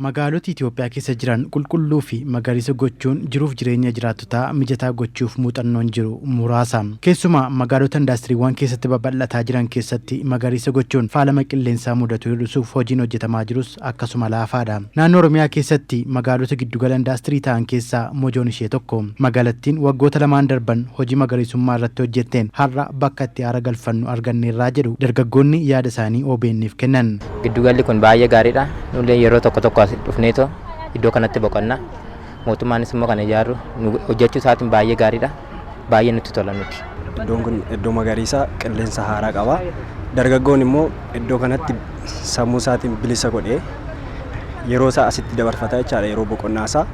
Magaalota Itoophiyaa keessa jiran qulqulluu fi magariisa gochuun jiruuf jireenya jiraattotaa mijataa gochuuf muuxannoon jiru muraasa. Keessumaa magaalota indaastiriiwwan keessatti babal'ataa jiran keessatti magariisa gochuun faalama qilleensaa mudatu hir'isuuf hojiin hojjetamaa jirus akkasuma laafaadha. Naannoo Oromiyaa keessatti magaalota giddugala indaastirii ta'an keessaa Mojoon ishee tokko. Magaalattiin waggoota lamaan darban hojii magariisummaa irratti hojjetteen har'a bakka itti aara galfannu arganneerraa jedhu dargaggoonni yaada isaanii OBN'f kennan. Giddugalli kun baay'ee gaariidha. Nullee yeroo tokko tokko as dhufneetoo iddoo kanatti boqonna. Mootummaanis immoo kana ijaaru hojjechuu isaatiin baay'ee gaariidha. Baay'ee nutti tola nuti. Iddoon kun iddoo magariisa, qilleensa haaraa qaba. Dargaggoon immoo iddoo kanatti sammuu isaatiin bilisa godhee yeroo isaa asitti dabarfata jechaadha, yeroo boqonnaa isaa.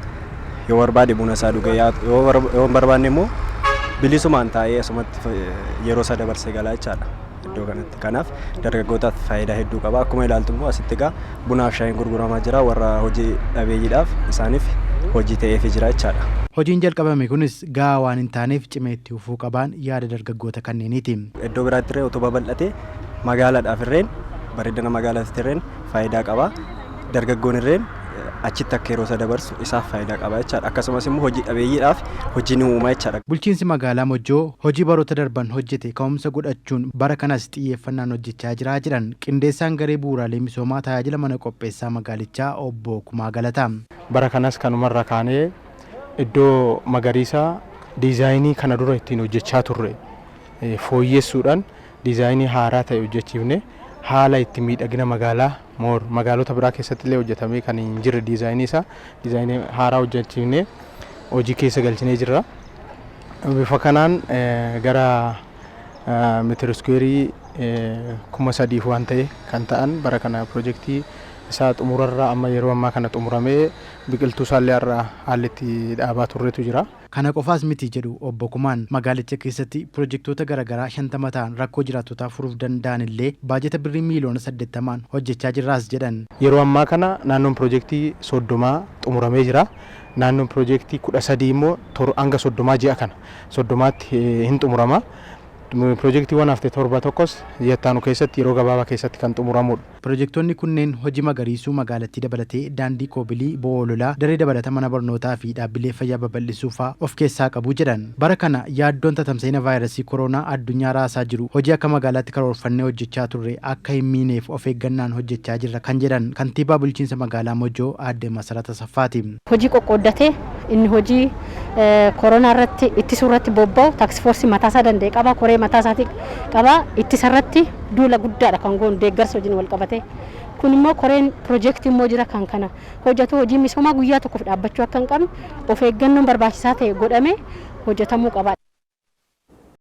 Yoo barbaade buna isaa dhugee, yoo hin barbaanne immoo bilisumaan taa'ee asumatti yeroo isaa dabarsee galaa jechaadha iddoo kanatti. Kanaaf dargaggootaaf faayidaa hedduu qaba. Akkuma ilaaltu immoo asitti egaa bunaaf shaayiin gurguramaa jira, warra hojii dhabeeyyiidhaaf isaaniif hojii ta'eefii jira jechaadha. Hojiin jalqabame kunis gahaa waan hin taaneef cimee itti fufuu qabaan yaada dargaggoota kanneeniiti. Iddoo biraatti illee otoo babal'atee magaalaadhaaf irreen bareedina magaalaaf irreen faayidaa qaba. Dargaggoon irreen achitti akka yeroo isa dabarsu isaaf faayidaa qaba jechaadha. Akkasumas immoo hojii dhabeeyyiidhaaf hojii ni uuma jechaadha. Bulchiinsi magaalaa Mojjoo hojii baroota darban hojjete ka'umsa godhachuun bara kanas xiyyeeffannaan hojjechaa jira jedhan qindeessaan garee bu'uuraalee misoomaa tajaajila mana qopheessaa magaalichaa obbo Kumaa Galataa. Bara kanas kanumarra kaanee iddoo magariisaa diizaayinii kana dura ittiin hojjechaa turre fooyyessuudhaan diizaayinii haaraa ta'e hojjechiifne, haala itti miidhagina magaalaa moor magaalota biraa keessatti illee hojjetamee kan hin jirre diizaayinii isaa diizaayinii haaraa hojjechiifne hojii keessa galchinee jirra. Bifa kanaan gara meetira iskuweerii 3,000 waan ta'e kan ta'an bara kana piroojeektii isaa xumurarraa amma yeroo ammaa kana xumuramee biqiltuu isaallee har'a haalli itti dhaabaa turretu jira. Kana qofaas miti jedhu obbo Kumaan, magaalicha keessatti piroojeektoota garaagaraa 50 ta'an rakkoo jiraattotaa furuuf danda'an illee baajata birrii miiliyoona 80 hojjechaa jirraas jedhan. Yeroo ammaa kana naannoon piroojeektii 30 xumuramee jira. Naannoon piroojeektii 13 immoo hanga 30 ji'a kana 30tti hin xumurama. Piroojeektiiwwan hafte 7 tokkos yettaanu keessatti yeroo gabaabaa keessatti kan xumuramudha. Piroojeektoonni kunneen hojii magariisuu magaalattii dabalatee daandii koobilii, bo'oo lolaa, daree dabalata mana barnootaa fi dhaabbilee fayyaa babal'isuu fa'aa of keessaa qabu jedhan. Bara kana yaaddoon tatamsa'ina vaayirasii koronaa addunyaa raasaa jiru hojii akka magaalaatti karoorfannee hojjechaa turre akka hin miineef of eeggannaan hojjechaa jirra kan jedhan kantiibaa bulchiinsa magaalaa Mojoo aadde Masarat Asaffaati. Hojii qoqqooddatee inni hojii koronaa irratti ittisuu irratti bobba'u task force mataa isaa danda'e qaba, koree mataa isaatii qaba. Ittisa irratti duula guddaadha kan goonu deeggarsa hojiin wal qabate. Kun immoo koreen piroojeektii immoo jira kan kana hojjetu. Hojii misoomaa guyyaa tokkoof dhaabbachuu akka hin qabne of eeggannoon barbaachisaa ta'e godhamee hojjetamuu qaba.